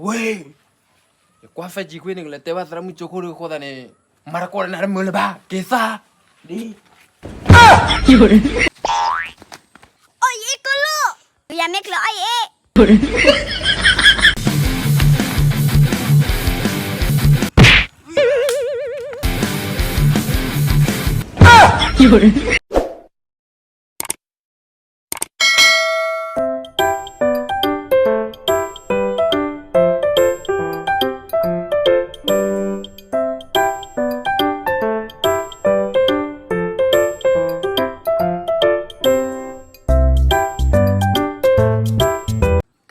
ဝ့ၢ်, ယကွၢ် Facebook န့ၣ် ကလဲၤတဲဘၣ်သရၣ်မုၣ်ကၠိခိၣ်ဒီးအဃိသတးန့ၣ်, မၤတကိးဒီးနၤတမုာ်လၢၤဘၣ်, က့ၤသး, ဒ်, အီၣ်ယအ့ၣ်ကလိၣ်, ယမ့ၢ်ကျၢၤအီၣ်ယအ့ၣ်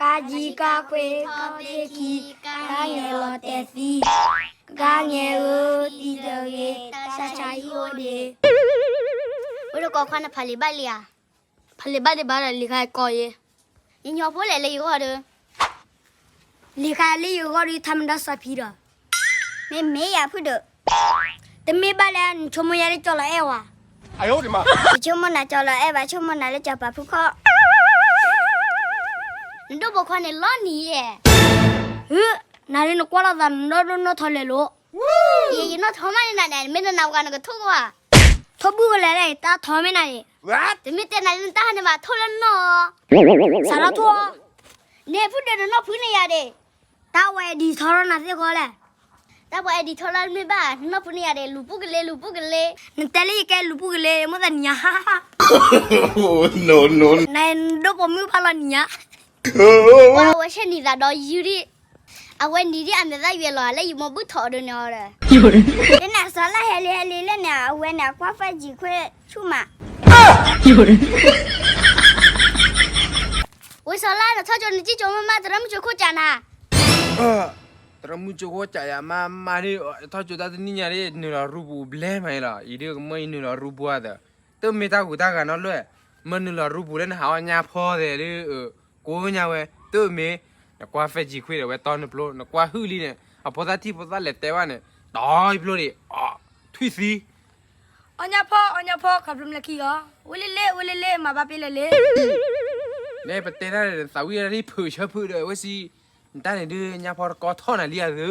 ကါယံကါခွ့ကါသ့ခံ, ကါငဲၤလီၤတဲာ်သံ, ကါငဲၤဧၢ သံတဂ့ၤ, တၢ်ဆါဟံၣ်အိၣ်ဒံး, အိၣ်တကိးခွါန့ၣ် ဖးလံာ်ဘၣ်လံဧါ, ဖးလံာ်ဘၣ်လံဘၣ်ဒီး လံာ်ခါကီယဲ, ယညီဖိလဲၣ်လၢယဂီၢ်ဒီး, လံာ်ခါလၢယဂီၢ်ဒီး ထါမတၤစီၤဖံဒီး, မ့မ့ၢ်ယၤဖုၣ်ဒီး, တမ့ၢ်ဘၣ်လၢနဆိကမိၣ်ယၤလၢကၠီလီၤအဲၣ်ဝဲ, ယဆိကမိၣ်နၤကၠီလီၤအဲၣ်ဘၣ်, ဆိကမိၣ်နၤလၢကၠီပာ်ဖုခီၣ်, နဒိၣ်ပိာ်ခွါန့ၣ်လီၤနံၤယဲ, နၤဒ်နကွၢ်လိာ်သး နဒိၣ်ဒိၣ်နီၢ်ထီလဲၤလိၤ, ယဲယနီၢ်ထီမးန့ၣ်နၤန့ၣ် မ့ၢ်နနၤပှၤနကထိၣ်ကွၢ်, ထိၣ်ဘူၣ်ကလဲၤလဲၣ် တၢ်ထီမ့ၢ်နၤန့ၣ်, တမ့ၢ်တဲနၤလၢနတၢ်ဟါန့ၣ်ဘၣ် ထိၣ်လၢနီၢ်, စးထီၣ်ထိၣ်, န့ၣ်ဖုၣ်ဒီးနနီၢ်ဖုန့ၣ်ယၤဒ့ၣ်, တၢ်ဝဲဒံးထီထီၣ်နၤသ့ၣ်ဃီလဲၣ်, တၢ်ပှၤအဲၣ်ဒံးထီလၢမ့ၢ်ဘၣ် နနီၢ်ဖုန့ၣ်ယၤဒ့ၣ် လူၤပူၤကလ့ လူၤပူၤကလ့, နတဲလၢယကဲလူၤပူၤကလ့ မိၣ်သးနံၤညါ, နဒိၣ်ပိာ်မုၣ်ဖးလီၤနံၤညါ, ဝဲအဝဲဆဲးနံၤသးဒီးယုၢ်ဒံး, အဝဲနံၤဒံးအမဲာ်သၣ်ယွဲလီၤ လၢယမိၢ်ဘုၣ်ထီၣ်အဒိန့ၣ်အီၤဒီး, ဒ်နၤစီၤလါဟဲလံဟဲလံလၢန့ၣ် အဝဲန့ၣ် အကွၢ် Facebook ခွဲးဆူၣ်မး ဝဲစီၤလါ နထီၣ်ကၠိနစံၣ်ကၠိမးမး သရၣ်မုၣ်ကၠိခိၣ်ကးနၤ, သရၣ်မုၣ်ကၠိခိၣ်ကးယၤမးမးဒ်, ထီၣ်ကၠိတၢ်တနံၣ်ညါဒ် နုာ်လီၤရူပူၤဘျဲမးအံၤလီၤ, အံၤဒ်ကမၢယနုာ်လီၤရူပူၤအသး, တမ့ၢ်တၢ်ဂူာ်တၢ်ဂၤနီတဘျီ, မ့ၢ်နုာ်လီၤရူပူၤလၢနဟးအီၣ်ညါဖီသဲးဒ်, ကိးညါဝဲ, တမ့ၢ်, နကွၢ် Facebook ခွဲးဒီး ဝဲတီနပျိ, နကွၢ်ဟုၣ်လံန့ၣ် အဖိသၣ်ထံၣ်ဖိသၣ်လဲၤတဲဘၣ်န့ၣ်, တီယပျိဒံး, ထွံၣ်သံ အီၣ်ညါဖီ အီၣ်ညါဖီ ခီဖျိမနုၤခံဂီၤ, ဝ့လ့လ့ ဝ့လ့လ့ မၤဘၣ်ပ့လၢလ့, နဲပတဲတၢ်န့ၣ် သးဝံၣ်တၢ်ဒ်ဖုးဆၢဖုးဒီး ဝဲစံး, နတၢ်န့ၣ်ဒ်ညါဖီတကီထီၣ်နၤလံဧါသၢ,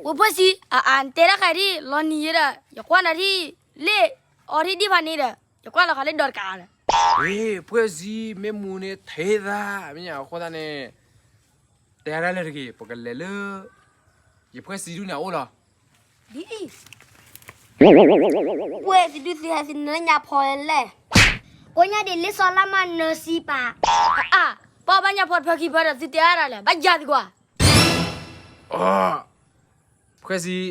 ဝဲဖှဲးစံး, အအါ နတဲတၢ်ဃးဒ် လီၤနံၤယဲဒီး ယကွၢ်နၤထံၣ်, လ့ၣ်အီထံၣ်ဒံးဖးန့ၣ်ဒီး ယကွၢ်လီၤဃာ်လၢဒီးတကးဒီး, ဝ့ၢ်ဖှဲးစံး မ့ၢ်မူန့ၣ်ထဲသး မ့ၢ်ညါအဃိသတးန့ၣ်, တဲဒၣ်လၢတဂ့ၤ ပကလဲၤလၢ ယဖှဲးစံးဒူၣ်န့ၣ်အအိၣ်လီၤ. ဒ်အံၤ, ဝဲစံးဒူၣ်သုဟဲစံးနၢညါဖီလဲၣ်, ကိးညါဒ်လၢစီၤလါမၤနၢၤစံးပာ်, အအါ, ပှၤဘၣ်ညါဖီတဖၢခံဖၢဒီး သုတဲအါတၢ်လဲၣ် ဘၣ်ယၤသံကွၢ် ဖှဲးစံး,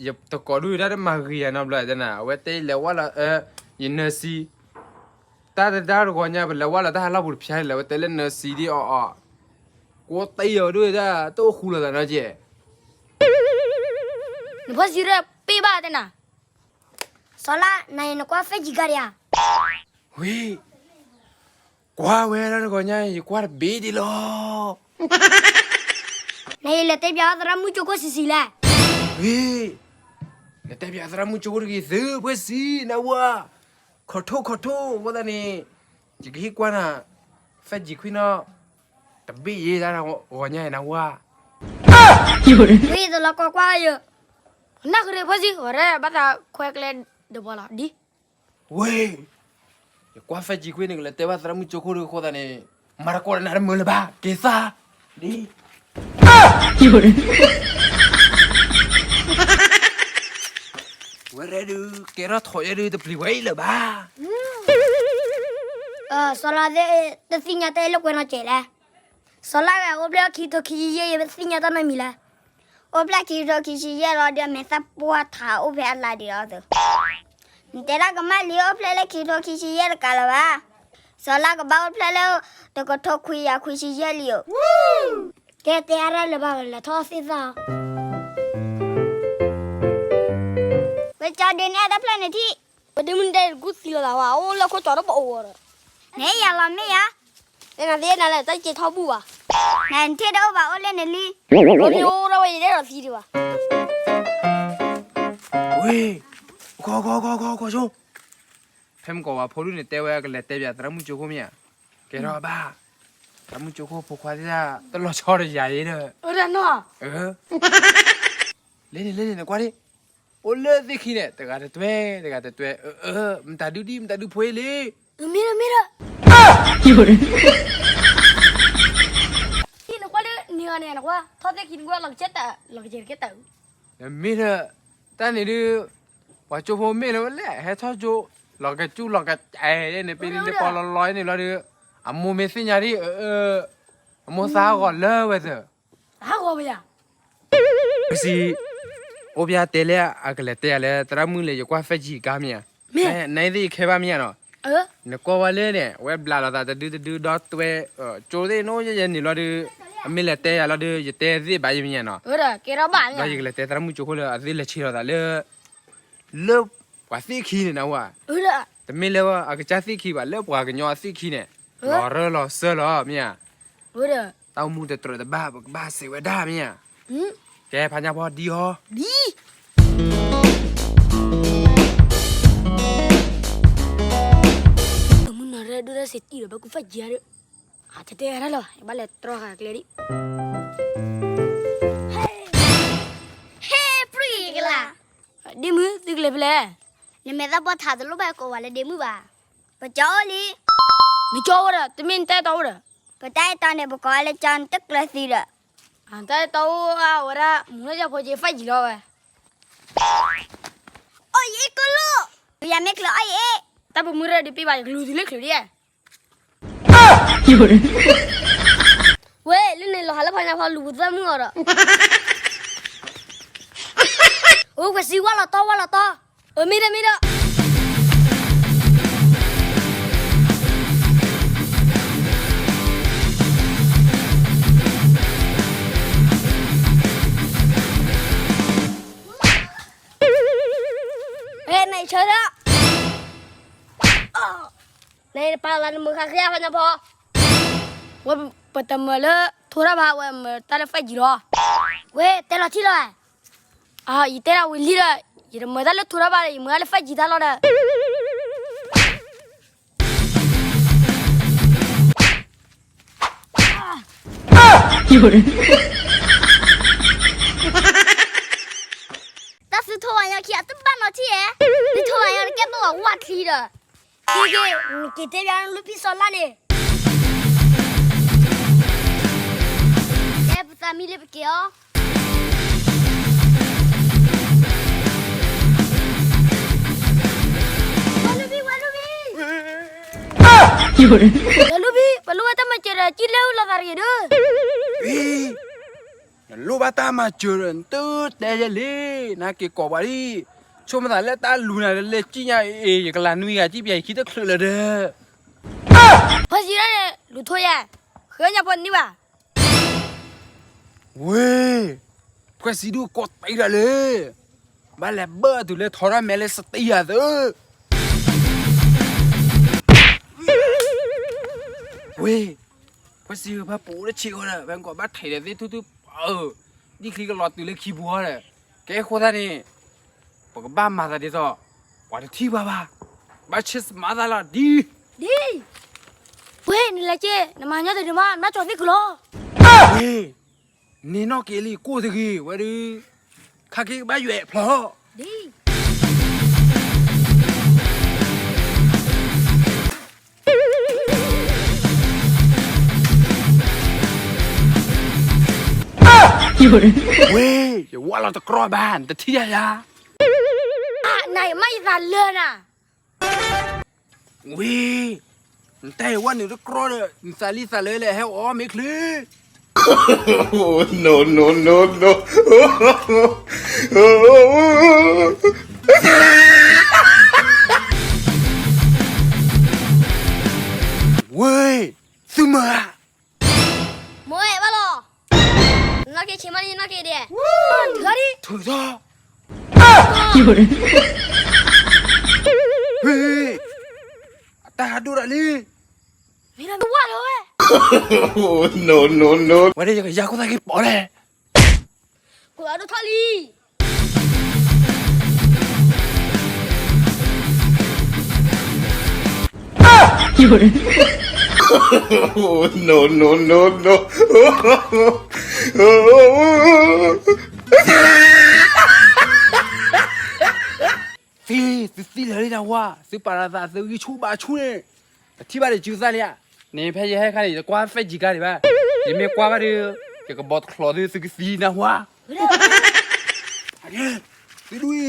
ယတကိးဒူၣ်တၢ်တမၤဂ့ၤယၤနီတဘျီတဲနၤ အဝဲတဲလဲၤဝဲလီၤ, ယနၢၤစံး, တၢ်တဒါတဂီၤညါ ပလဲၤဝဲလီၤတၢ်ဟးလီၢ်ပူၤတဖျါန့ၣ်လဲၣ် အဝဲတဲလၢနၢၤစံးဒ်အီၤအီၤ, ကိးတ့ၢ်အီၤဒ်တၢ်တအိၣ်ဃူလိာ်သးနီကဲ, နဖှဲးစံးရဲၣ်ပ့ၢ်ဘၣ်တဲနၤ, စီၤလါ နၤအံၤနကွၢ် Facebook ကါဒံးဧါ, ဝ့ၢ် ကွၢ်ဝဲလီၤတဂီၤညါ ယကွၢ်တဘ့ၣ်ဒံးလီၤ. နအံၤလဲၤတဲပၠးအီၤသရၣ်မုၣ်ကၠိခိၣ်ဆံးဆံးလဲၣ်. ဝ့ၢ် လဲၤတဲပၠးသရၣ်မုၣ်ကၠိခိၣ်တဂ့ၤသု ဖှဲးစံး နဝၤ, ခီၣ်ထိၣ်ခီၣ်ထိၣ် အဃိသတးန့ၣ် ယကဟ့ၣ်ကွၢ်နၤ Facebook ခွံနီၤ တဘ့ၣ်ယဲတၢ်ဂီၤညါအံၤ နဝၤ. ဝ့ၢ် တလီၤကီကွၢ်ယၤ, နၢ်ကရ့ၣ်ဖှဲးစံး ဝဲရဲၣ်ဘၣ်သးခွဲးကျဲဒီးပှၤလီၤဒ် ဝ့ၢ် ယကွၢ် Facebook ခွံန့ၣ် ကလဲၤတဲဘၣ်သရၣ်မုၣ်ကၠိခိၣ်ဒီးအဃိသတးန့ၣ် မၤတကိးဒီးနၤတမုာ်လၢၤဘၣ် က့ၤသး ဒ် ဝဲရဲၣ်ဒုး ကဲထီၣ်ထိးယဲဒုး တပျံၤဝဲအံၤလၢၤဘၣ်. စီၤလါသ့ၣ် တသ့ၣ်ညါတၢ်အလၢကွဲနီၤကဲးလဲၣ်. စီၤလါဂၤ အိၣ်ဖျဲၣ်ခံကထိခံဆံယဲၢ် ယသ့ၣ်ညါတၢ်နီတမံၤလဲၣ်. အိၣ်ဖျဲၣ်ခံကထိခံဆံယဲၢ်လီၤဒီး မဲာ်သၣ်ပှၢ်ထးအိၣ်ဖဲအလါဒံးလီၤသု. နတဲဒၣ်ကမၣ်လံ အိၣ်ဖျဲၣ်လၢခံကထိခံဆံယဲၢ်တကးလၢၤဘၣ်. စီၤလါကဘၣ်အိၣ်ဖျဲၣ်လၢ တကထိခွံကယၤခွံဆံယဲၢ်လံဧိၤ. ကဲတဲအါတၢ်လၢၤဘၣ် လဲၤထီၣ်သ့ၣ်သၣ်အီၤ. ဝဲကၠီဒ့န့ၣ် အဲၣ်တၢ်ဖျၢၣ်န့ၣ်ထံၣ် ပဒ့မုၢ်တဲတကူၣ်သံလီၤသးဝဲ အိၣ်လၢခိၣ်ကၠီတပအိၣ်ဒီး နဲယၤလီၤမ့ၢ်ယၤ တဲနၤသ့ၣ်နၤလဲၣ် တၢ်ကဲထီၣ်ဘူၣ်ဘၣ် နထံၣ်တအိၣ်ဘၣ်အိၣ်လၢနလံ အိၣ်လံအိၣ်ထီၣ်ဝဲယတဲဒီးသံဒံးဘၣ် ဝ့ၢ် ခီခီခီခီခီဆိ ဖဲမကီးဝဲဖိဒုၣ်န့ၣ် တဲဝဲကလဲၤတဲပၠးသရၣ်မုၣ်ကၠိခိၣ်မ့ၢ်ဧါ ကဲထီၣ်ဘၣ် တၢ်မုၢ်ကၠိခိၣ်ဖိခွါသ့ၣ်တၢ် တလီၤဆီတယၤအံၤဒီး, လၢန့ၣ် လၢန့ၣ် နကွၢ်ဒံး, အိၣ်လၢသ့ၣ်ခံန့ၣ် တဂၤတတွဲ တဂၤတတွဲ, အၢ မတၤဒုဒံး မတၤဒုဖိအံၤလံ, မ့ၢ်ဒီး မ့ၢ်ဒီး, နကွၢ်လၢန့ၣ်ဂၤန့ၣ် နကွၢ် ထီၣ်သ့ၣ်ခံ နကွၢ် လီၤကစဲတၢ် လီၤကစဲတကဲတၢ်, မ့ၢ်ဒီး, တၢ်န့ၣ်ဒုး ပှၤကၠိဖိမ့ၢ်လၢဝဲလဲၣ် ဟဲထီၣ်ကၠိ လီၤကစူၣ်လီၤကစဲန့ၣ် ပ့ၤန့ၣ်ပီလီၤလီၤန့ၣ်လီၤဒီး, အမိၢ်မ့ၢ်သ့ၣ်ညါဒံး, အမိၢ်သးဟးဂီၤလၢဝဲသၢ, ဟးဂီၤဝဲယၤ, ပစံး, အိၣ်ဘၣ်တဲလၢအကလဲၤတဲယၤလၢသရၣ်မုၣ်လၢယကွၢ် five G ကါမ့ၢ်ဧါ, နသ့ၣ်ယခဲဘၣ်မ့ၢ်ဧါနီၤ, နကွၢ်ဝဲလၢန့ၣ် အဝဲဘျးလီၤသးတဒုတဒုဒီတွဲ, ကၠိသ့ၣ်နီၣ်ယဲယဲန့ၣ်လီၤဒီး, အမ့ၢ်လဲၤတဲယၤလီၤဒီး ယတဲသ့ၣ်ဘၣ်ယမ့ၢ်ဧါနီၤ, ဒီးယကလဲၤတဲသရၣ်မုၣ်ကၠိခိၣ်လၢအသ့ၣ်လဲၤဆံးလီၤသးလၢ လၢပှၤသ့ၣ်ခံန့ၣ်နဝဲ, တမ့ၢ်လၢအကစၢ်သ့ၣ်ခံဘၣ် လၢပှၤကညီအသ့ၣ်ခံန့ၣ်, လီၤရၢလီၤစၢလီၤမ့ၢ်ဧါ, တၢ်အိၣ်မူတတြၢၤတဘၣ် ပကဘၣ်စံးဝဲဒၣ်မ့ၢ်ဧါ, ကဲဖးညါဖီဒ်အီၤ, မုၢ်နၤရဲဒိၣ်ဒၣ်စ့တံၢ်ဒီး ဘၣ်ကူ five G ဒီး, အတဲတဲရၣ်လီၤ ယဘၣ်လဲၤတြီဃာ်ကျဲဒံး, ဟဲပြံကလၤ, ဒ့မုၣ် သုကလဲၤဖဲလဲၣ်, နမဲာ်သၣ်ဘီထးတလိၣ်ဘၣ်ကိးဝဲလၢဒ့မုၣ်ဘၣ်, ပကၠီအိၣ်လံ, နကၠီအိၣ်ဒီး တမ့ၢ်နတၢ်အဲၣ်တီအိၣ်ဒီး, ပတၢ်အဲၣ်တီန့ၣ် ပကိးဝဲလၢကၠီ နတကျၢၤသံဒီး, တၢ်အဲၣ်တီအိၣ်ဝဲဒၣ် မူလၢယဖိက့ five G လီၤဝဲ, အိၣ်ယအ့ၣ်ကိၣ်လိၣ်, ယၤမ့ၢ်ကျၢၤအီၣ်ယအ့ၣ်, တၢ်ပမုၢ်ရဲဒုးပ့ၢ်ဘၣ် ယကလူၤသုလၢချုးဒံး, ဝဲ လၢန့ၣ်လီၤဟးလၢဖီညါဖီလူၤပသၣ်မုၣ်အီၤဒီး, အိၣ် ပှၤစံးဝဲလီၤတီ ဝဲလီၤတီ, အမ့ၢ်ဒီးမ့ၢ်ဒီး ဟဲ နဆၢထၢၣ်, နပာ်လီၤနမုၢ်ဃါဃ့ဖီညါဖီ, ဝဲပတမၤလၢထိၣ်တၢ်ဘၣ် ဝဲမၤတၢ်လၢ five G လီၤ, ဝဲ တဲလီၤထံၣ်လီၤ, ယတဲဒၣ်ဝံၤလံဒီး, ယတမၤတၢ်လၢထိၣ်တၢ်ဘၣ်ဒီး ယမၤတၢ်လၢ five G တၢ်လီၤဒီး တၢ်သုထိၣ်ဝဲညီခံ အတဘၣ်နီၢ်ထံၣ်ဧဲ, သုထိၣ်ဝဲညီတကဲဘၣ်ဝဲဝၣ်ချံဒီး, က့ၤက့ၤ နက့ၤတဲဘၣ်လၢဖံစီလါန့ၣ်, ကဲပသးမံလၢပက့ၤအီၤ, ဝဲလူၤဘံ ဝဲလူၤဘံ ဝဲလူၤဘံ ပလိၣ်ဝဲတၢ်မၤစၢၤဒီး ကံၣ်လဲၤအိၣ်လီၤသးတဂ့ၤဒီး, နလိၣ်ဘၣ်တၢ်မၤစၢၤဒီး နတတဲယဲလံ, နက့ၤကိးပှၤလံ, ဆိကမိၣ်သးလၢတၢ်လူၤနၤလၢလဲၤကံၣ်ညါအံၤ ယကလၤနွံဂၤကံၣ်ပှၤ ယခံတချုးလၢၤဒီး, ဖဲစံးဒၣ်န့ၣ် လူၤထိၣ်ယဲ, ဃဲညါဖိန့ၢ်ဘၣ် ဝ့ၢ်, ဖှဲစံဒုကီးတံၢ်ဒၣ်လၢ, ဘၣ်လဲၤဘၢၣ်တုၤလၢထီထီၣ်မဲလၢစတံယၤသု, ဝ့ၢ်, ဖှဲစံဂ့ၤဖဲပအိၣ်လၢဆံးဃီဒီး ဖဲကီးဘၣ်ထံးဒီးသ့ၣ်ထူၣ်ထူၣ်, ဒ်ချံကလီၤတုၤလၢခံပူၤဃီဒီး, ကဲအဃိသတးန့ၣ်, ပကဘၣ်မၤသးဒ်သိး, ပှၤတထံၣ်ဘၣ်ဘၣ်, ဘၣ်ဆ့စမးသးလီၤဒ်, ဒ်, ဝ့ၢ် နလဲၤက့ၤ နမၤညီတဒုမး နဘၣ်ကၠီၤသ့ၣ်ကုၤလီၤ, ဝ့ၢ် န့ၣ်နီၢ်က့ၤလံကိၢ်တဂ့ၤဝဲဒုး, ခါက့ၤကဘၣ်ယွဲၣ်ဖျီ, ဝ့ၢ် ယဝၣ်လီၤတကြီဘၣ် နတထံၣ်ယၤယၤ, နမၤယသးလၢနၤ ဝ့ၢ်, နတဲယဝဲနုာ်တကြီဒီး နသးလံသးလၢလဲၣ် ဟဲအီၣ်မ့ၢ်ချ့, no no no no, ဝ့ၢ်, သုမၤဧါ, မိၢ်အဲၣ်ဘၣ်လီၤ, နနီၢ်က့ၤဆ့မးန့ၣ် နနီၢ်က့ၤဒဲး, ထုးထီၣ်, ထုးထီၣ်, ဝ့ၢ်, အတၢ်ဟးဒိၣ်ဒၣ်လံ, မ့ၢ်ဒီးမ့ၢ်ဝဲလီၤဝဲ, no no no, ဝဲဒၣ်ယကယၤခိၣ်သၣ်က့ၤပိာ်လဲၣ်, ကိးအဒိၣ်ထီၣ်လံ နမၤယသးလၢနၤ, No, no, no, no. သံ သုသံလၢာ်လံနဝါ, သုပာ်လီၤသးသုဂံၢ်ဆူၣ်ဘါဆူၣ်န့ၣ်, တထံၣ်ဘၣ်ဒီးစုသၣ်လံဧါ. န့ၣ်ဖဲယဟဲခါန့ၣ် ယတကွၢ်ဖဲယံၤကါဒံးဘၣ်, ယမ့ၢ်ကွၢ်ဘၣ်ဒီး ယကဘီတချီးသုသုကသံနဝါ. သုဒူၣ်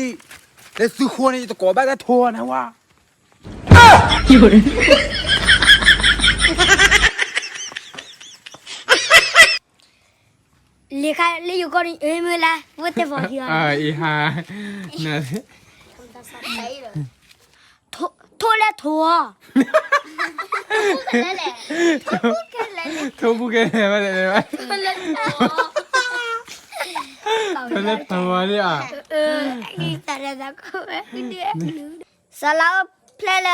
အံၤ, လၢသုဃိန့ၣ် ယတကိးဘၣ်တၢ်ထိနဝါ. လၢယိၤကီၢ်န့ၣ် အမ့ၢ်လၢ ဝဲတဲဖီၣ်ဟံၣ်အီၤ အံၤဟါ, ထိၣ်လဲၣ်ထိၣ်အီၤ, ထိၣ်ပူၤကဲလဲၣ်ဘၣ်လဲၣ်ဘၣ်, ထိၣ်လဲၣ်ထိၣ်အီၤန့ၣ်ဧါ, စီၤလါအိၣ်ဖျဲၣ်လၢ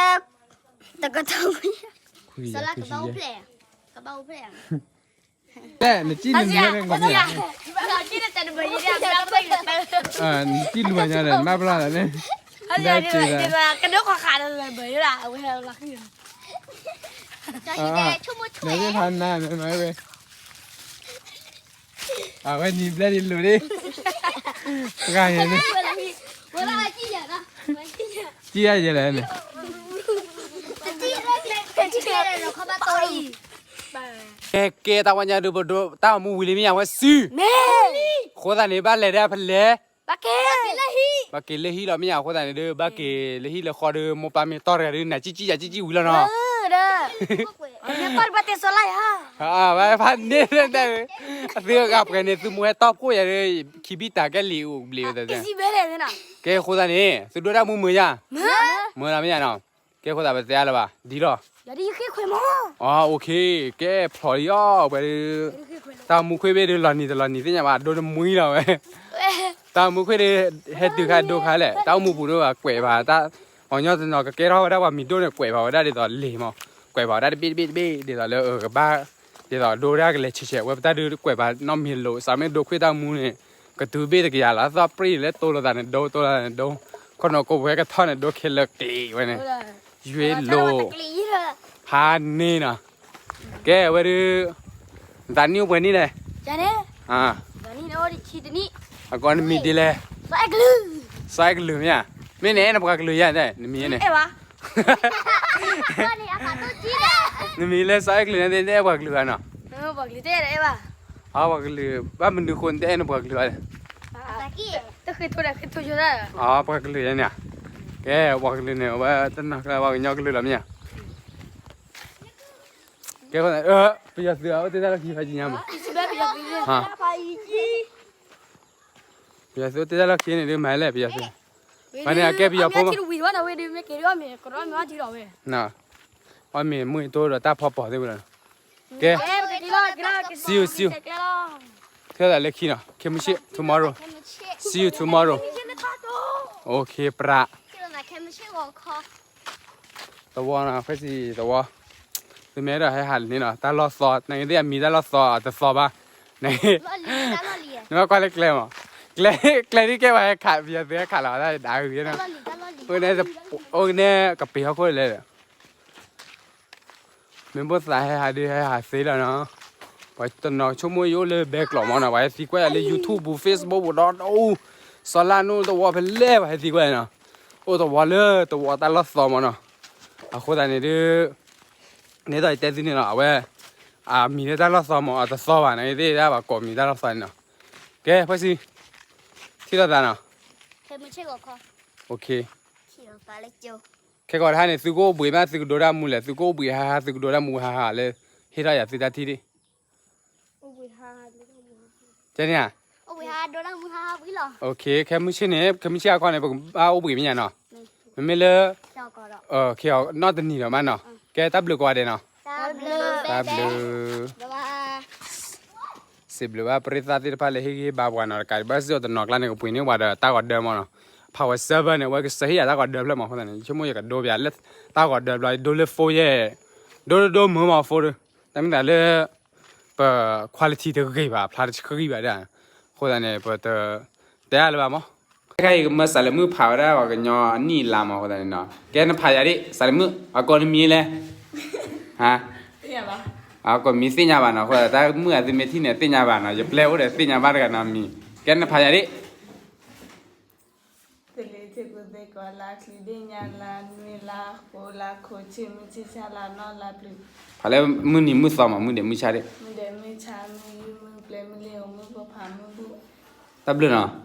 တကထိခွံ, စီၤလါကဘၣ်အိၣ်ဖျဲၣ်, ကဘၣ်အိၣ်ဖျဲၣ်, တဲ နစံၣ်လူၤညါန့ၣ်, နစံၣ်လူၤညါန့ၣ် နဘၣ်ဘျီလီၤန့ၣ်, ကဒိၣ်ခီၣ်ခါလၢဘၢၣ်လၢအဝဲလီၤ, နသ့ၣ်ဖးနါန့ၣ် အဝဲနံၤဘျဲၣ်ဒ်လိၤဒ်, ပှၤန့ၣ်, စံၣ်ယၤယဲလဲၣ်န့ၣ်, ကဲကဲ တၢ်ဝဲညါဒုး ပဒိးတၢ်အိၣ်မူဝံၤလံမ့ၢ်ယါဝဲစု, အဃိသတးန့ၣ် ဘၣ်လဲၤဒၣ်ဖဲလဲၣ်, ဘၣ်က့ၤလၢဟံၣ်လီၤမ့ၢ်ယါ, အဃိသတးန့ၣ်ဒုး ဘၣ်က့ၤလၢဟံၣ်လၢဃီဒီး မိၢ်ပၢ်မ့ၢ်တီၢ်တဂၤဒုး နၤစံၣ်စံၣ်ယၤစံၣ်စံၣ်ဝံၤလီၤနီၤ. ဘၣ်ဖးန့ၣ်, သုအဂၤပှဲၤန့ၣ် သုမိၢ်ဟဲတီၢ်ဖှိၣ်ယၤဒီး ခံဘံၣ်တၢ်ကဲလံာ်အိၣ်ဘျံးဝဲ, ကဲအဃိသတးန့ၣ် သုဒိၣ်တၢ်မူမုာ်ယါ, မုာ်လီၤမ့ၢ်ယါနီၤ, ကဲအဃိသတးပတဲအါလၢၤဘၣ် ဒ်လီၤ. အ OK, ကဲဖျိးလံအီၤဝဲဒုး, တၢ်မူခွ့ဘ့ၣ်ဒုး လီၤနံၤတလီၤနံၤသ့ၣ်ညါဘၣ် ဒိၣ်တမှံလီၤဝဲ, တၢ်မူခွ့ဒုး ဟဲတုၤခါဒိခါလဲၣ်, တၢ်အိၣ်မူပူၤဒုး ကွဲးဘၣ်တၢ်, ပှၤကညီတနီၤကကဲထီၣ်ဝဲဒၣ်ပှၤမံၤဒိၣ်န့ၣ် ကွဲးဘၣ်ဝဲဒၣ်ဒ်သိးလံာ်မး, ကွဲးဘၣ်ဝဲဒၣ်တဘ့ၣ်တဘ့ၣ်တဘ့ၣ် ဒ်သိးလၢကဘၣ်, ဒ်သိးဒိၣ်ဝဲဒၣ်ကလဲၤဆဲးဆဲးဝဲ ပတၢ်ဒုးကွဲးဘၣ်နီတမံၤလိာ် စးမ့ၢ်ဒိခွ့တၢ်မူန့ၣ် ကတုၤဘ့ၣ်တကယၤလီၤ သီၣ်ပြံၣ်လၢတိလိာ်သးန့ၣ်ဒိ တိလိာ်သးန့ၣ်ဒိ, ခီနီၤကိးပဝဲကထီၣ်န့ၣ် ဒိခဲလၢာ်ကျံးဝဲန့ၣ်, ယွ့လိာ်, ဖးန့ၣ်နီၤ, ကဲဝဲဒုး, နသးနံၣ်အိၣ်ပှဲၤနံၣ်လဲၣ်, အကီနမံၤဒ်လဲၣ်, စီၤအဲၣ်ကလုာ်မ့ၢ်ဧါ, မ့ၢ်နအဲၣ်နပှၤကလုာ်ယါန့ၣ် နမံၤန့ၣ်, နမံၤလၢစီၤအဲၣ်ကလုာ်န့ၣ် နအဲၣ်ပှၤကလုာ်ဧါနီၤ, ပှၤကလုာ်, ဘၣ်မနုၤဃိနတအဲၣ်နပှၤကလုာ်ဧါ, ပှၤကလုာ်ယါန့ၣ်, ကဲပှၤကလုာ်န့ၣ် အဝဲတနီၤကျါ ပှၤကညီကလုာ်လီၤမ့ၢ်ဧါ, ကဲ, ပယီၤသုးအိၣ်တ့ၢ်တၢ်လီၢ်ခံဖးကံညါမး, ပယီၤသုးအိၣ်တ့ၢ်တၢ်လီၢ်ခံန့ၣ်ဒုး မၤလဲၣ် ပယီၤသုး, ဖဲန့ၣ်အကဲပယီၤဖိမး, အီၣ်မ့ၤမုၢ်အံၤတိၢ်ဒီးတၢ်ဖီပိာ်သ့ၣ်ဝဲလီၤ, ကဲ, see you, see you, ခဲလၢာ်လၢခံနီၤ, ခဲမုၢ်ဆ့ၣ် tomorrow, see you tomorrow, okay ပြး သဝီနီၤ ဖဲစံးသဝီ, သုမ့ၢ်အဲၣ်ဒိးဟဲဟးန့ၣ်နီၤ တၢ်လီၢ်သီ, နသ့ၣ်အမံၤတၢ်လီၢ်သီတသီဘၣ်, နဘၣ်ကွၢ်လၢကျဲမး, ကျဲဒ်ကဲပှၤဟဲခး ပယီၤသုးဟဲခးလီၤ တၢ်ဒးဂ့ၤနီၤ, အိၣ်ကနဲကပ့ၤဟီၣ်ခိၣ်လဲၣ်, မ့ၢ်ဘၣ်သးဟဲဟးဒုးဟဲဟးသ့လီၤနီၤ, ပှၤတနီၤဆိကမိၣ်ယအိၣ်လၢဘဲကျိးမးနီၤ ပှၤဟဲသံကွၢ်ယၤလၢ YouTube ပူၤ Facebook ပူၤဒီး အိၣ် စီၤလါနိၣ်သဝီဖဲလဲၣ် ပှၤဟဲသံကွၢ်ယၤနီၤ, အိၣ်သဝီလၢသဝီတၢ်လီၢ်သီမးနီၤ, အဃိသတးန့ၣ်ဒုး ဒ်သိးယတဲသုန့ၣ်လီၤ အဝဲ အမံၤလၢတၢ်လီၢ်သီမး အတသီဘၣ်န့ၣ်သ့ၣ်ဒၣ် ပှၤကိးမံၤတၢ်လီၢ်သီန့ၣ်နီၤ, ကဲ ဖဲစံး ထံၣ်လိာ်သးနီၤ, ခဲကီးတဟါန့ၣ် သုကအိၣ်ဘှံးမး သုကဒိတၢ်မူလဲၣ် သုကအိၣ်ဘှံးဟါဟါ သုကဒိတၢ်မူဟါဟါလၢ ဟ့ၣ်ထီၣ်ယၤသုတၢ်ထံၣ်ဒၣ် တဲန့ၣ်ဧါ, ခဲမုၢ်ဆ့ၣ်န့ၣ် ခဲမုၢ်ဆ့ၣ်အခီန့ၣ် ပကဘၣ်အိၣ်ဘှံးမ့ၢ်ညါနီၤ, မ့မ့ၢ်လၢ နီတနံၤဒီးမးနီၤ, ကဲတၢ်ဘျုးကိးဂၤဒဲးနီၤ, တၢ်ဘျုး စံးဘျုးဘၣ်ပရ့သၣ်သ့ၣ်တဖၣ်လၢဟ့ၣ်ဂံၢ်ဟ့ၣ်ဘါပှၤနီၤ တကးဒံးဘၣ်စ့ၢ်ကီးတနီၤကျါန့ၣ် ကပှ့ၤန့ၢ်ပှၤဒီးတၢ်ဂီၤဒၢမးနီၤ, ဖးဝဲစၢဖၢန့ၣ် အဝဲကစၢ်ဟ့ၣ်ယၤတၢ်ဂီၤဒၢဖျၢၣ်မး အဃိသတးန့ၣ် ဆိကမိၣ်ယကဒိပျးလၢ တၢ်ဂီၤဒၢဘျီ ဒိလၢ phone ယဲၢ်, ဒိဒိဒိမုာ်မး phone ဒီး တၢ်မ့ၢ်သးလၢ ပ quality တဂ့ၤဘၣ် အဖျါတဆှံဘၣ်ဒၣ်, အဃိသတးန့ၣ် ပတ တဲအါလၢၤဘၣ်မး, ခဲအံၤကမၢစးလၢမုၣ်ဖးဝဲဒၣ်ပှၤကညီအနံၣ်အလါမး အဃိသတးန့ၣ်နီၤ, ကဲနဖးယၤဒၣ် စးလၢမုၣ် အကိးနမံၤလဲၣ်, ဟါ, အကိးမံၤသ့ၣ်ညါဘၣ်နီၤ, အဃိတၢ်မုၣ်အသုမ့ၢ်ထံၣ်န့ၣ် သ့ၣ်ညါဘၣ်နီၤ, ယပျဲၢ်အိၣ်ဒီးသ့ၣ်ညါဘၣ်တဂၤနီၤမံၤ, ကဲနဖးယၤဒ် သလ့ၤထံၣ်ပူၤသ့ၣ်ကီးလါချံဒ့ၣ်ညါလါနွံလါဃိးလါခိၣ်ဆ့မုၢ်ဆ့ဆါလါနီၢ်လါပျုၤ, ဖးလၢမုၢ်နံၤမုၢ်သီမး မုၢ်ဒဲးမုၢ်ဆါဒ့ၣ်, မုၢ်ဒဲးမုၢ်ဆါမုၢ်ယူၢ်မုၢ်ပျဲၢ်မုၢ်လ့ၤဧိၤမုၢ်ဖိဖးမုၢ်ဘူၣ်, တၢ်ဘျုးနီၤ,